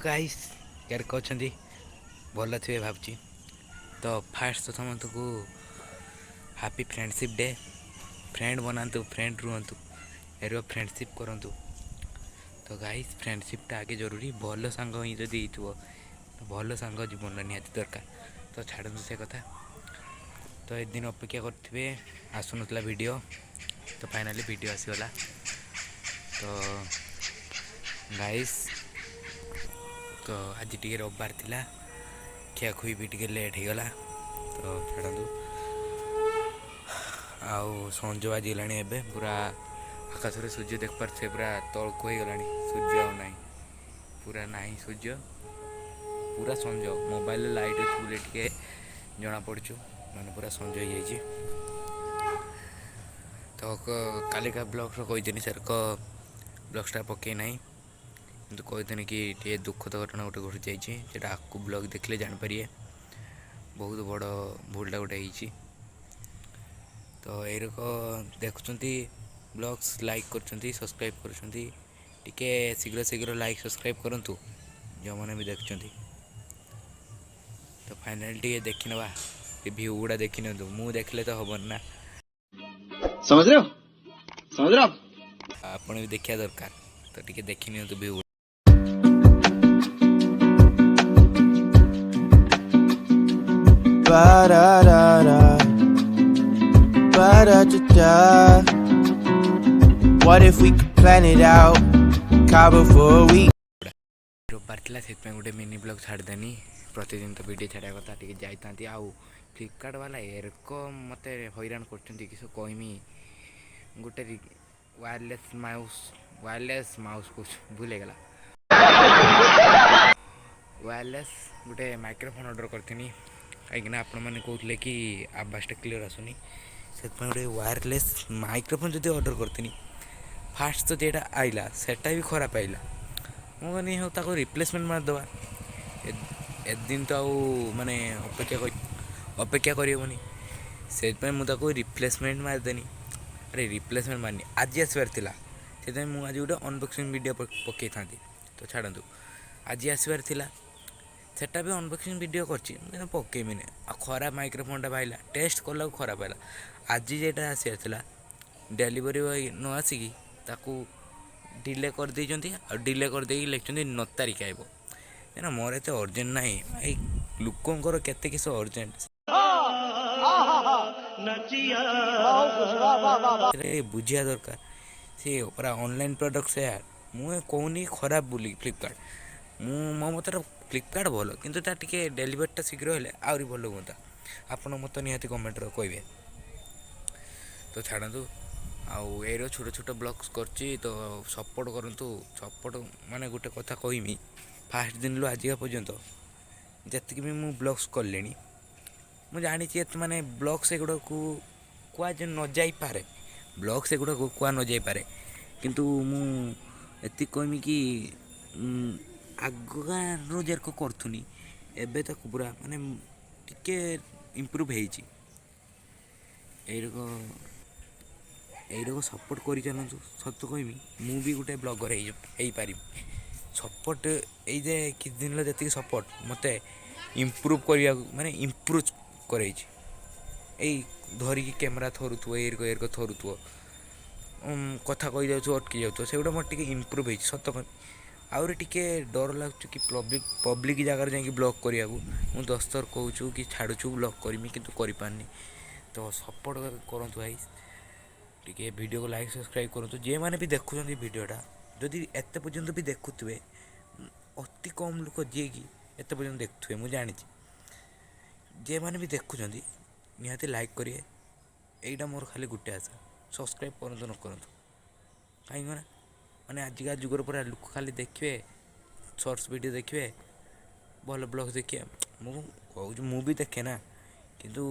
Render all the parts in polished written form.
Guys, କେରକ ଅଛନ୍ତି? ଭଲ ଥିବେ ଭାବୁଛି। ତ ଫାଷ୍ଟ ତ ସମସ୍ତଙ୍କୁ ହାପି ଫ୍ରେଣ୍ଡସିପ୍ ଡେ। ଫ୍ରେଣ୍ଡ ବନାନ୍ତୁ, ଫ୍ରେଣ୍ଡ ରୁହନ୍ତୁ, ଏର ଫ୍ରେଣ୍ଡସିପ୍ କରନ୍ତୁ। ତ ଗାଇସ୍, ଫ୍ରେଣ୍ଡସିପ୍ଟା ଆଗେ ଜରୁରୀ। ଭଲ ସାଙ୍ଗ ହିଁ ଯଦି ହେଇଥିବ, ତ ଭଲ ସାଙ୍ଗ ଜୀବନରେ ନିହାତି ଦରକାର। ତ ଛାଡ଼ନ୍ତୁ ସେ କଥା। ତ ଏ ଦିନ ଅପେକ୍ଷା କରିଥିବେ, ଆସୁନଥିଲା ଭିଡ଼ିଓ, ତ ଫାଇନାଲି ଭିଡ଼ିଓ ଆସିଗଲା। ତ ଗାଇସ୍, ତ ଆଜି ଟିକେ ରବିବାର ଥିଲା, ଖିଆଖୁଇ ବି ଟିକେ ଲେଟ୍ ହେଇଗଲା। ତ ଛାଡ଼ନ୍ତୁ। ଆଉ ସଞ୍ଜ ବାଜିଗଲାଣି ଏବେ। ପୁରା ଆକାଶରେ ସୂର୍ଯ୍ୟ ଦେଖିପାରୁଥିବେ, ପୁରା ତଳକୁ ହେଇଗଲାଣି। ସୂର୍ଯ୍ୟ ଆଉ ନାହିଁ, ପୁରା ନାହିଁ ସୂର୍ଯ୍ୟ, ପୁରା ସଞ୍ଜ। ମୋବାଇଲରେ ଲାଇଟ୍ ଅଛି ବୋଲି ଟିକେ ଜଣାପଡ଼ୁଛୁ, ମାନେ ପୁରା ସଞ୍ଜ ହେଇଯାଇଛି। ତ କାଲିକା ବ୍ଲଗ୍ର କହିದ್ದೀನಿ, ସେରକ ବ୍ଲଗ୍ସଟା ପକେଇ ନାହିଁ, କିନ୍ତୁ କହିದ್ದೀನಿ କି ଟିକେ ଦୁଃଖଦ ଘଟଣା ଗୋଟେ ଘଟିଯାଇଛି। ସେଇଟା ଆଗକୁ ବ୍ଲଗ୍ ଦେଖିଲେ ଜାଣିପାରିବେ। ବହୁତ ବଡ଼ ଭୁଲଟା ଗୋଟେ ହେଇଛି। ତ ଏଇରକ ଦେଖୁଛନ୍ତି ବ୍ଲଗ୍ସ, ଲାଇକ୍ କରୁଛନ୍ତି, ସବସ୍କ୍ରାଇବ୍ କରୁଛନ୍ତି, ଟିକେ ଶୀଘ୍ର ଶୀଘ୍ର ଲାଇକ୍ ସବସ୍କ୍ରାଇବ୍ କରନ୍ତୁ ଯେଉଁମାନେ ବି ଦେଖୁଛନ୍ତି। ତ ଫାଇନାଲି ଟିକେ ଦେଖିନେବା, ରିଭ୍ୟୁ ଗୁଡ଼ା ଦେଖିନିଅନ୍ତୁ। ମୁଁ ଦେଖିଲେ ତ ହେବନି ନା। समझ रहे हो? समझ रहे हो आप? ଆପଣ ବି ଦେଖିବା ଦରକାର। ତ ଟିକେ ଦେଖିନିଅନ୍ତୁ view. Ba da da da, ba da da da. What if we could plan it out? Cabo for a week. ରବିବାର ଥିଲା, ସେଥିପାଇଁ ଗୋଟେ ମିନି ବ୍ଲଗ୍ ଛାଡ଼ିଦେନି। ପ୍ରତିଦିନ ତ ଭିଡ଼ିଓ ଛାଡ଼ିବା କଥା। ଟିକେ ଯାଇଥାନ୍ତି। ଆଉ ଫ୍ଲିପକାର୍ଟ ବାଲା ଏରକ ମୋତେ ହଇରାଣ କରୁଛନ୍ତି, କିସ କହିମି। ଗୋଟେ ୱାୟାରଲେସ୍ ମାଉସ୍, ୱାୟାରଲେସ୍ ମାଉସ୍ କହୁଛୁ, ଭୁଲ ହେଇଗଲା, ୱାୟାରଲେସ୍ ଗୋଟେ ମାଇକ୍ରୋଫୋନ୍ ଅର୍ଡ଼ର କରିଥିନି, କାହିଁକିନା ଆପଣମାନେ କହୁଥିଲେ କି ଆବାଜଟା କ୍ଲିଅର୍ ଆସୁନି। ସେଥିପାଇଁ ଗୋଟେ ୱାୟାରଲେସ୍ ମାଇକ୍ରୋଫୋନ୍ ଯଦି ଅର୍ଡ଼ର କରିଥିନି, ଫାଷ୍ଟ ତ ଯେଟା ଆଇଲା ସେଟା ବି ଖରାପ ଆଇଲା। ମୁଁ କହିନି, ହଉ, ତାକୁ ରିପ୍ଲେସମେଣ୍ଟ ମାରିଦେବା। ଏତେ ଦିନ ତ ଆଉ ମାନେ ଅପେକ୍ଷା କରିହେବନି। ସେଥିପାଇଁ ମୁଁ ତାକୁ ରିପ୍ଲେସମେଣ୍ଟ ମାରିଦେନି। ଆରେ, ରିପ୍ଲେସମେଣ୍ଟ ମାରିନି, ଆଜି ଆସିବାର ଥିଲା। ସେଥିପାଇଁ ମୁଁ ଆଜି ଗୋଟେ ଅନବକ୍ସିଂ ଭିଡ଼ିଓ ପକେଇଥାନ୍ତି। ତ ଛାଡ଼ନ୍ତୁ, ଆଜି ଆସିବାର ଥିଲା, ସେଟା ବି ଅନବକ୍ସିଂ ଭିଡ଼ିଓ କରିଛି, ମୁଁ କିନ୍ତୁ ପକେଇବିନି। ଆଉ ଖରାପ ମାଇକ୍ରୋଫୋନ୍ଟା ପାଇଲା, ଟେଷ୍ଟ କଲାକୁ ଖରାପ ହେଲା। ଆଜି ଯେଟା ଆସିବାର ଥିଲା, ଡେଲିଭରି ବୟ ନ ଆସିକି ତାକୁ ଡିଲେ କରିଦେଇଛନ୍ତି। ଆଉ ଡିଲେ କରିଦେଇକି ଲେଖିଛନ୍ତି 9 ତାରିଖ ଆଇବ। ନା, ମୋର ଏତେ ଅର୍ଜେଣ୍ଟ ନାହିଁ। ଏଇ ଲୋକଙ୍କର କେତେ କିସ ଅର୍ଜେଣ୍ଟ, ବୁଝିବା ଦରକାର। ସେ ପୁରା ଅନଲାଇନ୍ ପ୍ରଡ଼କ୍ଟ ସେୟା। ମୁଁ କହୁନି ଖରାପ ବୋଲି ଫ୍ଲିପକାର୍ଟ। ମୁଁ ମୋ ମତରେ ଫ୍ଲିପକାର୍ଟ ଭଲ, କିନ୍ତୁ ତା ଟିକେ ଡେଲିଭରିଟା ଶୀଘ୍ର ହେଲେ ଆହୁରି ଭଲ ହୁଅନ୍ତା। ଆପଣ ମୋତେ ନିହାତି କମେଣ୍ଟରେ କହିବେ। ତ ଛାଡ଼ନ୍ତୁ। ଆଉ ଏଇର ଛୋଟ ଛୋଟ ବ୍ଲଗ୍ସ କରୁଛି, ତ ସପୋର୍ଟ କରନ୍ତୁ। ସପୋର୍ଟ ମାନେ ଗୋଟେ କଥା କହିମି, ଫାଷ୍ଟ ଦିନରୁ ଆଜିକା ପର୍ଯ୍ୟନ୍ତ ଯେତିକି ବି ମୁଁ ବ୍ଲଗ୍ସ କଲିଣି, ମୁଁ ଜାଣିଛି ଏତେ ମାନେ ବ୍ଲଗ୍ସ ଏଗୁଡ଼ାକୁ କୁହା ନ ଯାଇପାରେ, ବ୍ଲଗ୍ସ ଏଗୁଡ଼ାକୁ କୁହା ନ ଯାଇପାରେ, କିନ୍ତୁ ମୁଁ ଏତିକି କହିମି କି ଆଗରୁ ଯେରକ କରୁଥିନି, ଏବେ ତାକୁ ପୁରା ମାନେ ଟିକେ ଇମ୍ପ୍ରୁଭ୍ ହେଇଛି। ଏଇରକ ଏଇରକ ସପୋର୍ଟ କରିଚାଲନ୍ତୁ। ସତ କହିମି, ମୁଁ ବି ଗୋଟେ ବ୍ଲଗର୍ ହେଇପାରିବି। ସପୋର୍ଟ ଏଇ ଯେ କିଛି ଦିନର ଯେତିକି ସପୋର୍ଟ ମୋତେ ଇମ୍ପ୍ରୁଭ୍ କରିବାକୁ, ମାନେ ଇମ୍ପ୍ରୁଭ୍ କରେଇଛି। ଏଇ ଧରିକି କ୍ୟାମେରା ଥରୁଥିବ, ଏଇରକ ଏଇରକ ଥରୁଥିବ, କଥା କହିଯାଉଥିବ, ଅଟକି ଯାଉଥିବ, ସେଗୁଡ଼ା ମୋର ଟିକେ ଇମ୍ପ୍ରୁଭ୍ ହେଇଛି, ସତ କହିବି। ଆହୁରି ଟିକେ ଡର ଲାଗୁଛି କି ପବ୍ଲିକ୍ ଜାଗାରେ ଯାଇକି ବ୍ଲଗ୍ କରିବାକୁ। ମୁଁ 10 ଥର କହୁଛୁ କି ଛାଡ଼ୁଛୁ, ବ୍ଲଗ୍ କରିମି, କିନ୍ତୁ କରିପାରୁନି। ତ ସପୋର୍ଟ କରନ୍ତୁ ଭାଇ, ଟିକେ ଭିଡ଼ିଓକୁ ଲାଇକ୍ ସବସ୍କ୍ରାଇବ୍ କରନ୍ତୁ। ଯେଉଁମାନେ ବି ଦେଖୁଛନ୍ତି ଭିଡ଼ିଓଟା, ଯଦି ଏତେ ପର୍ଯ୍ୟନ୍ତ ବି ଦେଖୁଥିବେ, ଅତି କମ୍ ଲୋକ ଯିଏକି ଏତେ ପର୍ଯ୍ୟନ୍ତ ଦେଖୁଥିବେ, ମୁଁ ଜାଣିଛି। ଯେଉଁମାନେ ବି ଦେଖୁଛନ୍ତି, ନିହାତି ଲାଇକ୍ କରିବେ। ଏଇଟା ମୋର ଖାଲି ଗୋଟେ ଆଶା। ସବସ୍କ୍ରାଇବ୍ କରନ୍ତୁ ନ କରନ୍ତୁ, କାହିଁକି ନା ମାନେ ଆଜିକା ଯୁଗରେ ପୁରା ଲୋକ ଖାଲି ଦେଖିବେ, ସର୍ଟସ୍ ଭିଡ଼ିଓ ଦେଖିବେ, ଭଲ ବ୍ଲଗ୍ ଦେଖିବେ। ମୁଁ କହୁଛି, ମୁଁ ବି ଦେଖେ ନା, କିନ୍ତୁ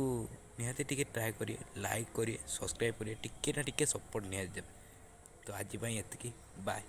ନିହାତି ଟିକେ ଟ୍ରାଏ କରିବେ, ଲାଇକ୍ କରିବେ, ସବସ୍କ୍ରାଇବ୍ କରିବେ, ଟିକେ ନା ଟିକେ ସପୋର୍ଟ ନିହାତି ଦେବେ। ତ ଆଜି ପାଇଁ ଏତିକି, ବାଏ।